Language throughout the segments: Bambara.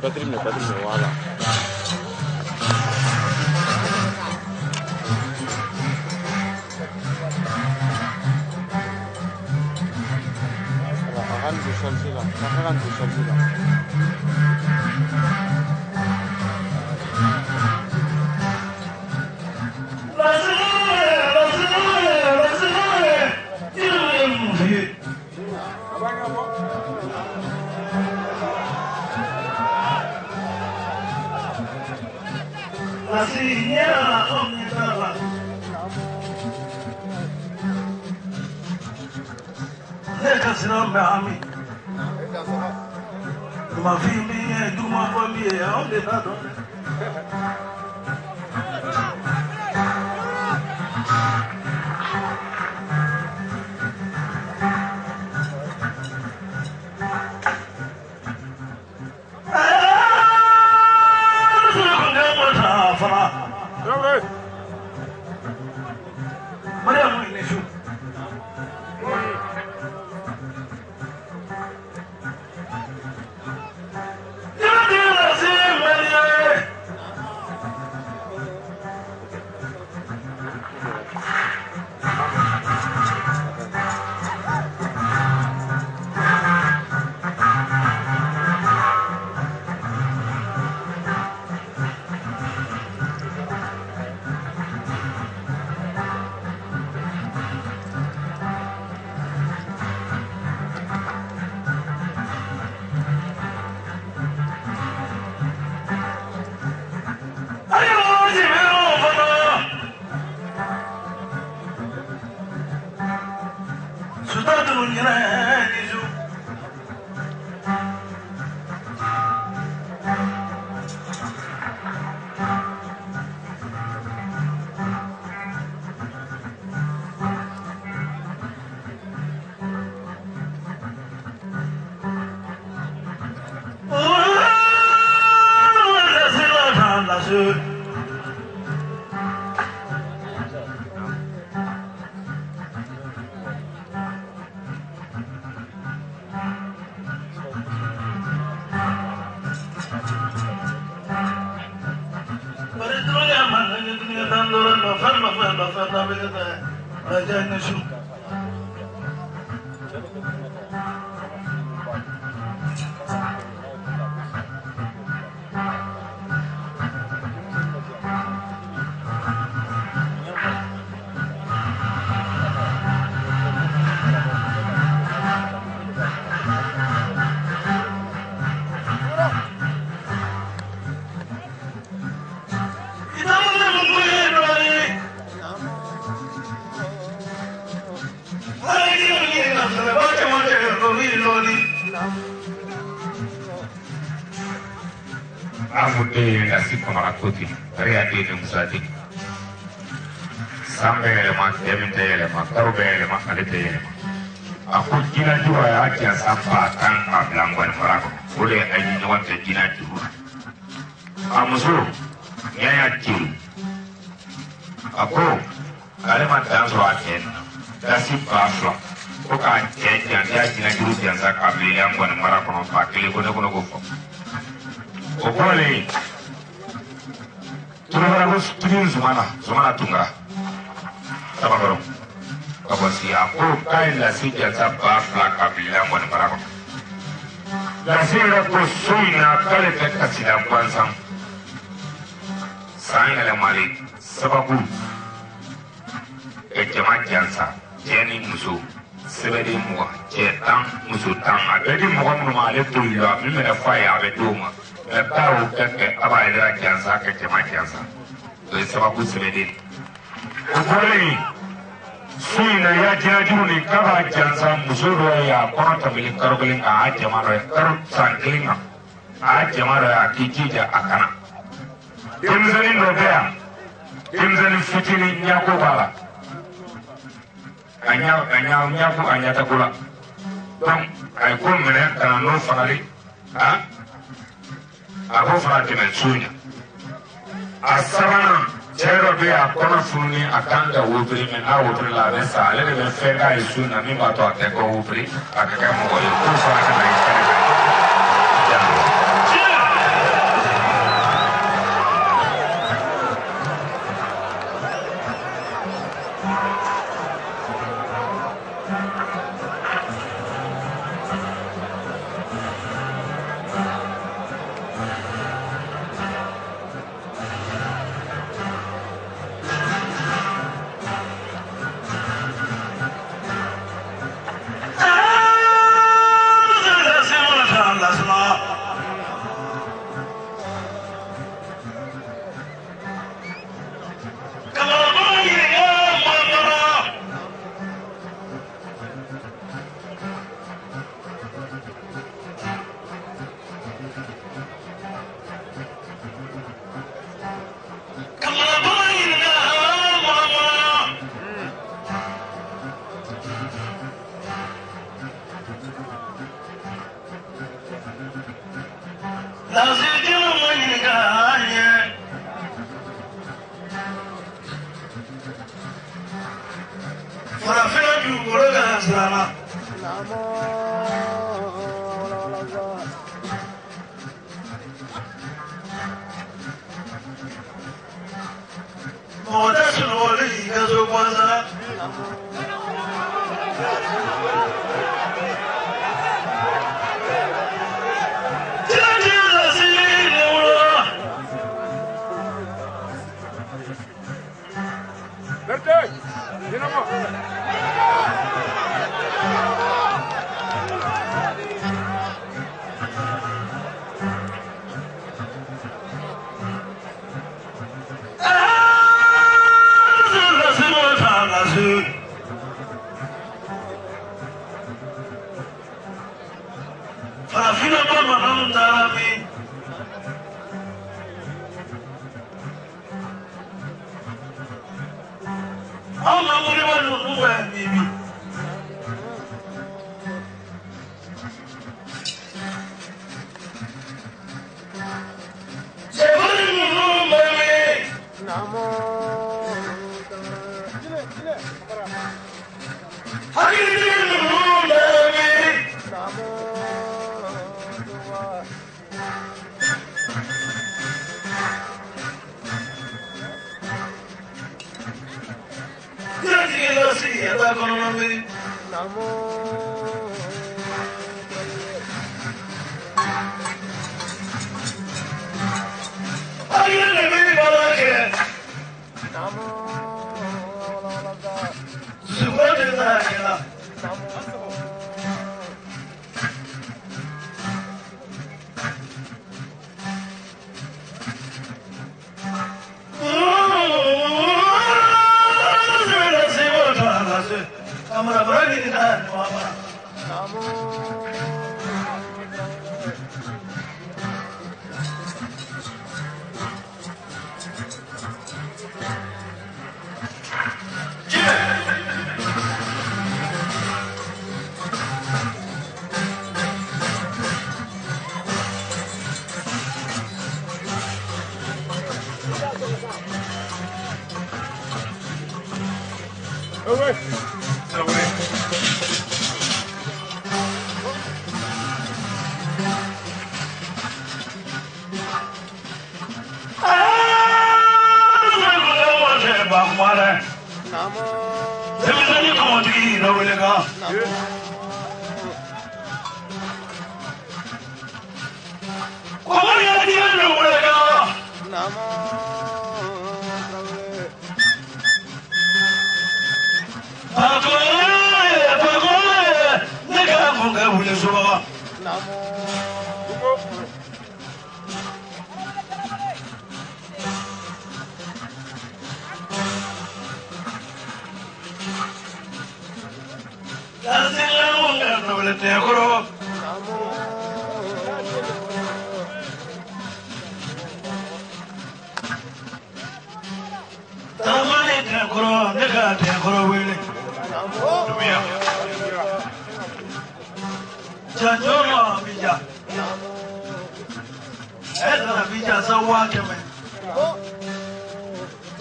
Patrimoine, voilà. Cɛ dɔ bɛ yen a kɔnɔ fununen a kan ka wopere mɛ n'a wopere la a bɛ sa ale de bɛ fɛn k'a ye su in na min b'a to a tɛ kɔ wopere a ka kɛ mɔgɔ ye k'o fana ka na i kɛnɛ kan.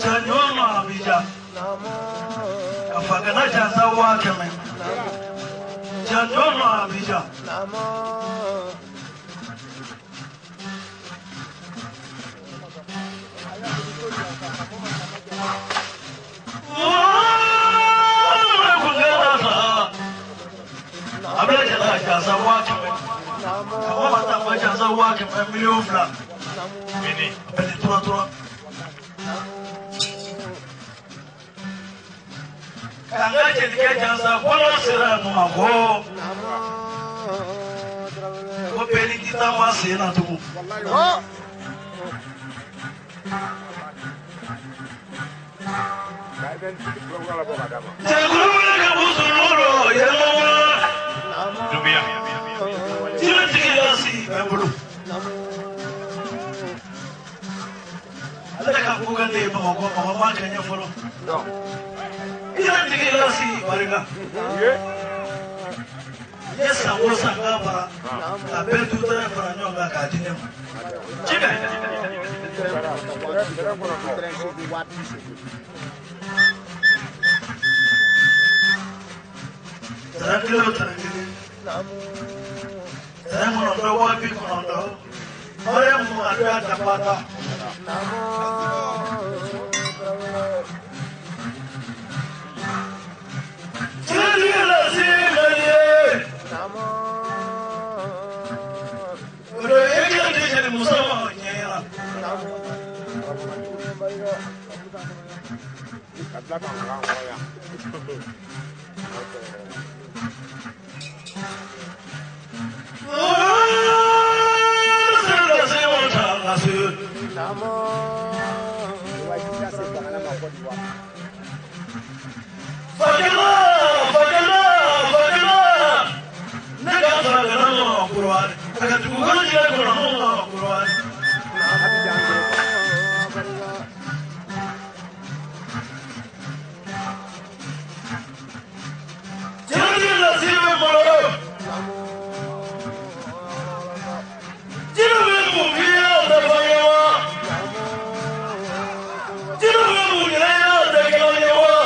Janjo ma Abidjan. Ka fagana jansa 500. Janjo ma Abidjan. Jansa 500. Ka ma ta jansa 500 miliyɔn 2. Mini. A bɛ ni tura tura. K'an ka jelikɛ jansa kɔnɔ sera yen nɔ ko ko bɛɛ ni t'i taama sen na tugun. Cɛkɔrɔba wele ka bɔ sunɔgɔ yɛlɛma wala. Dubiya. Jinɛtigi lasi bɛ n bolo. Ale ka ko kɛ ne ye Bamakɔ mɔgɔ ma kɛ n ye fɔlɔ. Jinɛtigi lasi barika. N ye san o san k'a bara ka bɛɛ dutɛrɛ fara ɲɔgɔn kan k'a di ne ma. Jibɛ. Tɛrɛn kelen o tɛrɛn kelen. Tɛrɛn 9 90. Mariyamu a y'a dafa ta. Jinɛtigi lasi bɛ ye. O de ye kelen di jeli muso ma o ɲɛ ɲɛna. Ne ka fagana ma kurwani. A ka dugukolo jɛ kɔnɔ ma kurwani. Jinɛtigi lasi bɛ bolo. Jinɛ bɛ mun k'i ye o tɛ fɔ n ye wa? Jinɛ bɛ mun ɲɛ ye o tɛ kɛ n ye wa?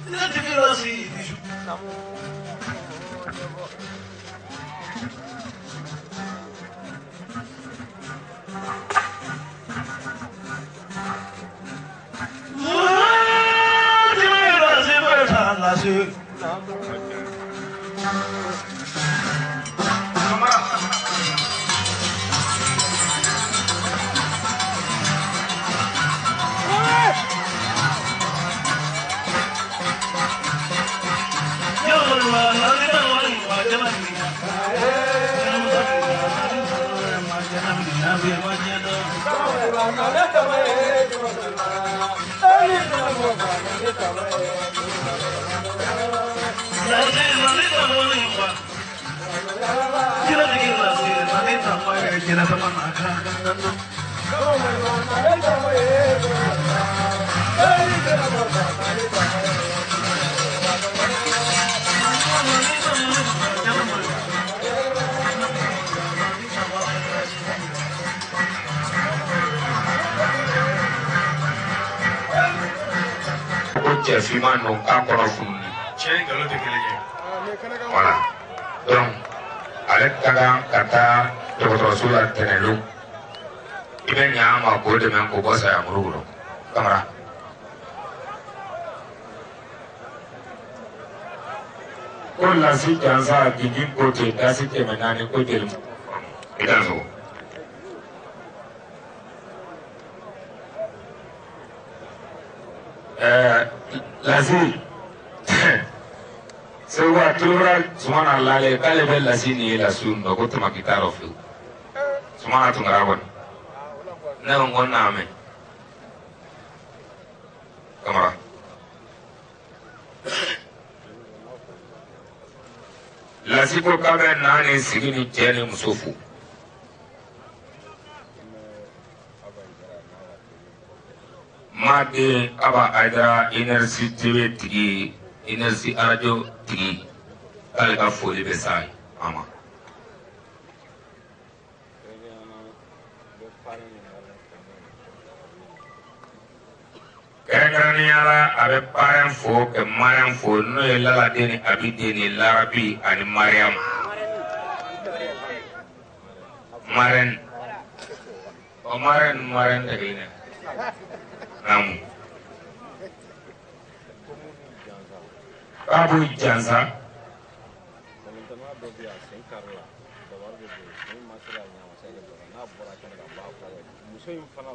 Jinɛtigi lasi ni su. Jinɛtigi lasi bɛ taa lasi. Kamara. Ko cɛ finman don k'a kɔnɔ fununi. Cɛ ni nkalon tɛ kelen ye. Voilà. Donc ale ka kan ka taa dɔgɔtɔrɔso la tɛnɛndon. I bɛ ɲa a ma k'o dɛmɛ k'o bɔ saya muru kɔnɔ. Kamara. Ko lasi jansa gingin ko ten dasi 400 ko jeli. I t'a sɔrɔ. Lasi Seguba tulubara Sumana lale k'ale bɛ lasi nin ye lasiw nɔ ko tamaki t'a rɔ fiyewu. Sumana Tunkara kɔni. Ne ko n ko n'a mɛn. Kamara. Lasi ko k'a bɛ na ni sigi ni cɛ ni muso fo. Maden Aba Aidara Énergie TV tigi Énergie Radio tigi k'ale ka foli bɛ s'a ye a ma. Kɛrɛnkɛrɛnnenya la a bɛ parrain fo ka marraine fo n'o ye Laladen ni Abiden ni Larabi ani Mariam. Marraine. Ɔ marraine marraine tɛ kelen ye. Naamu. K'a b'u jansa. Muso in fana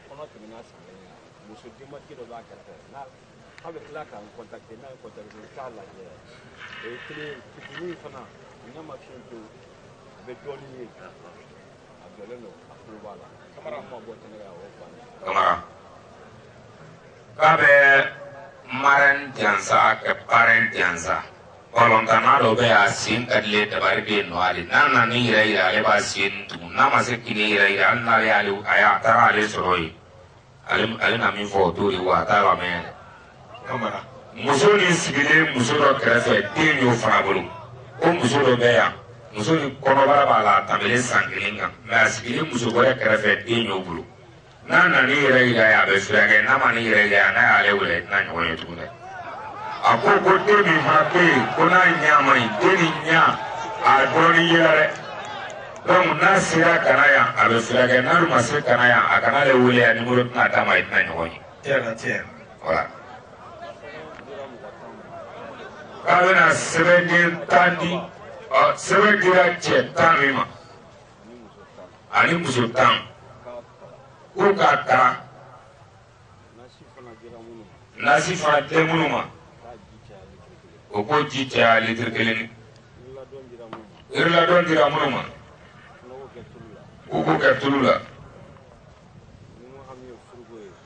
kɔnɔ tɛmɛna san kelen kan muso denbatigi dɔ b'a kɛrɛfɛ n'a k'a bɛ tila k'an contacter n'a ye contacter i t'a lajɛ o ye kelen ye fitinin fana n'a ma fiɲɛ pewu a bɛ dɔɔnin ye a jɔlen don a tulo b'a la kamara ma bɔ kɛnɛ kan o ye bannen. Kamara. K'a bɛ marraine jansa ka parrain jansa. Balontanna dɔ bɛ yan a sen ka dilen dabari bɛ yen nɔ hali n'a nana n'i yɛrɛ yira ale b'a sen tugun n'a ma se k'i yɛrɛ yira hali n'ale y'ale a y'a taara ale sɔrɔ yen ale ale na min fɔ o t'o ye wa a t'a lamɛn yɛrɛ. Kamara. Muso nin sigilen muso dɔ kɛrɛfɛ den y'o fana bolo ko muso dɔ bɛ yan muso nin kɔnɔbara b'a la a tɛmɛlen san kelen kan mɛ a sigilen muso wɛrɛ kɛrɛfɛ den y'o bolo n'a nana n'i yɛrɛ yira ye a bɛ furakɛ n'a ma n'i yɛrɛ yira ye n'a y'ale wele tɛna ɲɔgɔn ye tugun dɛ. A ko ko den min fana bɛ yen ko n'a ɲɛ man ɲi den nin ɲɛ a dɔɔnin yela dɛ donc n'a sera ka na yan a bɛ furakɛ n'a dun ma se ka na yan a kana ale wele a nimoro tɛna d'a ma i tɛna ɲɔgɔn ye. Tiɲɛ tiɲɛ. Voilà. K'a bɛna sɛbɛnden 10 di ɔ sɛbɛn dira cɛ 10 min ma ani muso 10 k'u k'a kalan nasi fana tɛ minnu ma o k'o ji caya litiri kelen yiriladɔn dira minnu ma k'u k'o kɛ tulu la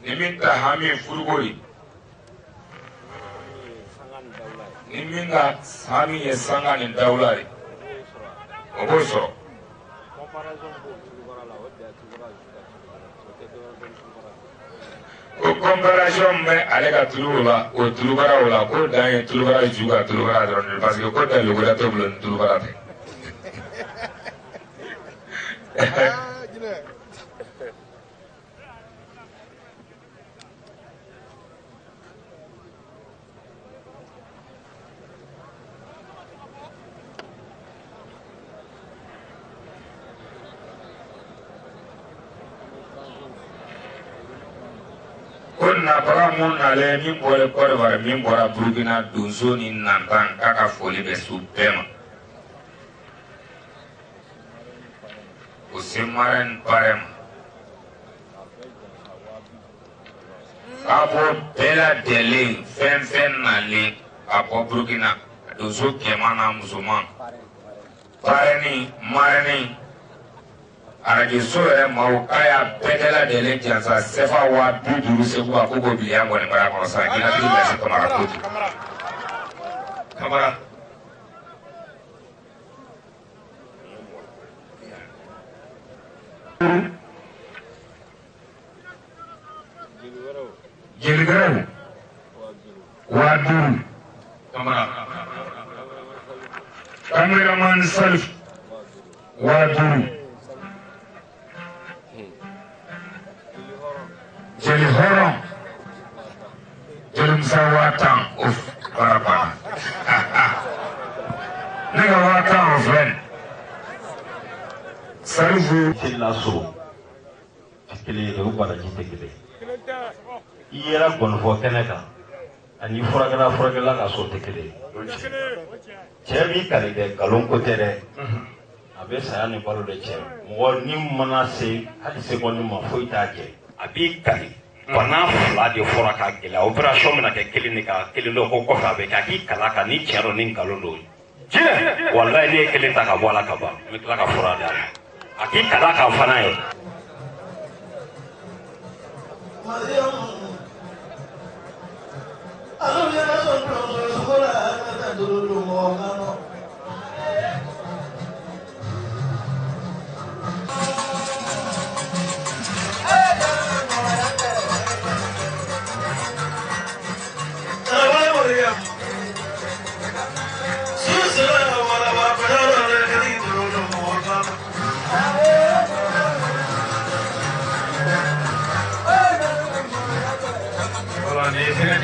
ni min ta hami ye furuko ye ni min ka hami ye sanga ni dawula ye o b'o sɔrɔ. Ko comparaison bɛ ale ka tulu la o tulubara o la k'o dan ye tulubara ju ka tulubara dɔrɔn de parce que ko dalu wɛrɛ t'o bolo ni tulubara tɛ. Ko nabaga mun nalen min bɔra Côte d'Ivoire min bɔra Burukina donso ni nantan k'a ka foli bɛ su bɛɛ ma. O se marraine parrain ma. K'a bɔ bɛɛ lajɛlen fɛn fɛn nalen ka bɔ Burukina donso cɛman n'a musoman parrain marraine arajoso yɛrɛ maaw k'a y'a bɛɛ lajɛlen jansa sɛfa 50,000 segu a ko k'o bila yan kɔni mara kɔnɔ sa jinɛtigi lase Kamara kojugu. Kamara. Jeli wɛrɛw 5,000. Kamara. Cameraman Salif 5,000. Jeli hɔrɔn jeli musa 10,000 o baara banna ne ka 10,000 o filɛ nin Salifu. Seli so kelen ye o baraji tɛ kelen i yɛrɛ gɔnifɔ kɛnɛ kan ani furakɛla furakɛla ka so tɛ kelen ye cɛ b'i kali dɛ nkalon ko tɛ dɛ a bɛ saya ni balo de cɛ mɔgɔ ni mana se hali seconde ma foyi t'a jɛ a b'i kali bana fila de fɔra ka gɛlɛya opération bɛna kɛ kelen de kan kelen dɔ ko kɔfɛ a bɛ kɛ a k'i kala kan ni tiɲɛ don ni nkalon don jinɛ walayi ne ye kelen ta ka bɔ a la ka ban n bɛ tila ka fura d'a ma a k'i kala kan fana ye.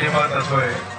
Denba tatɔ ye.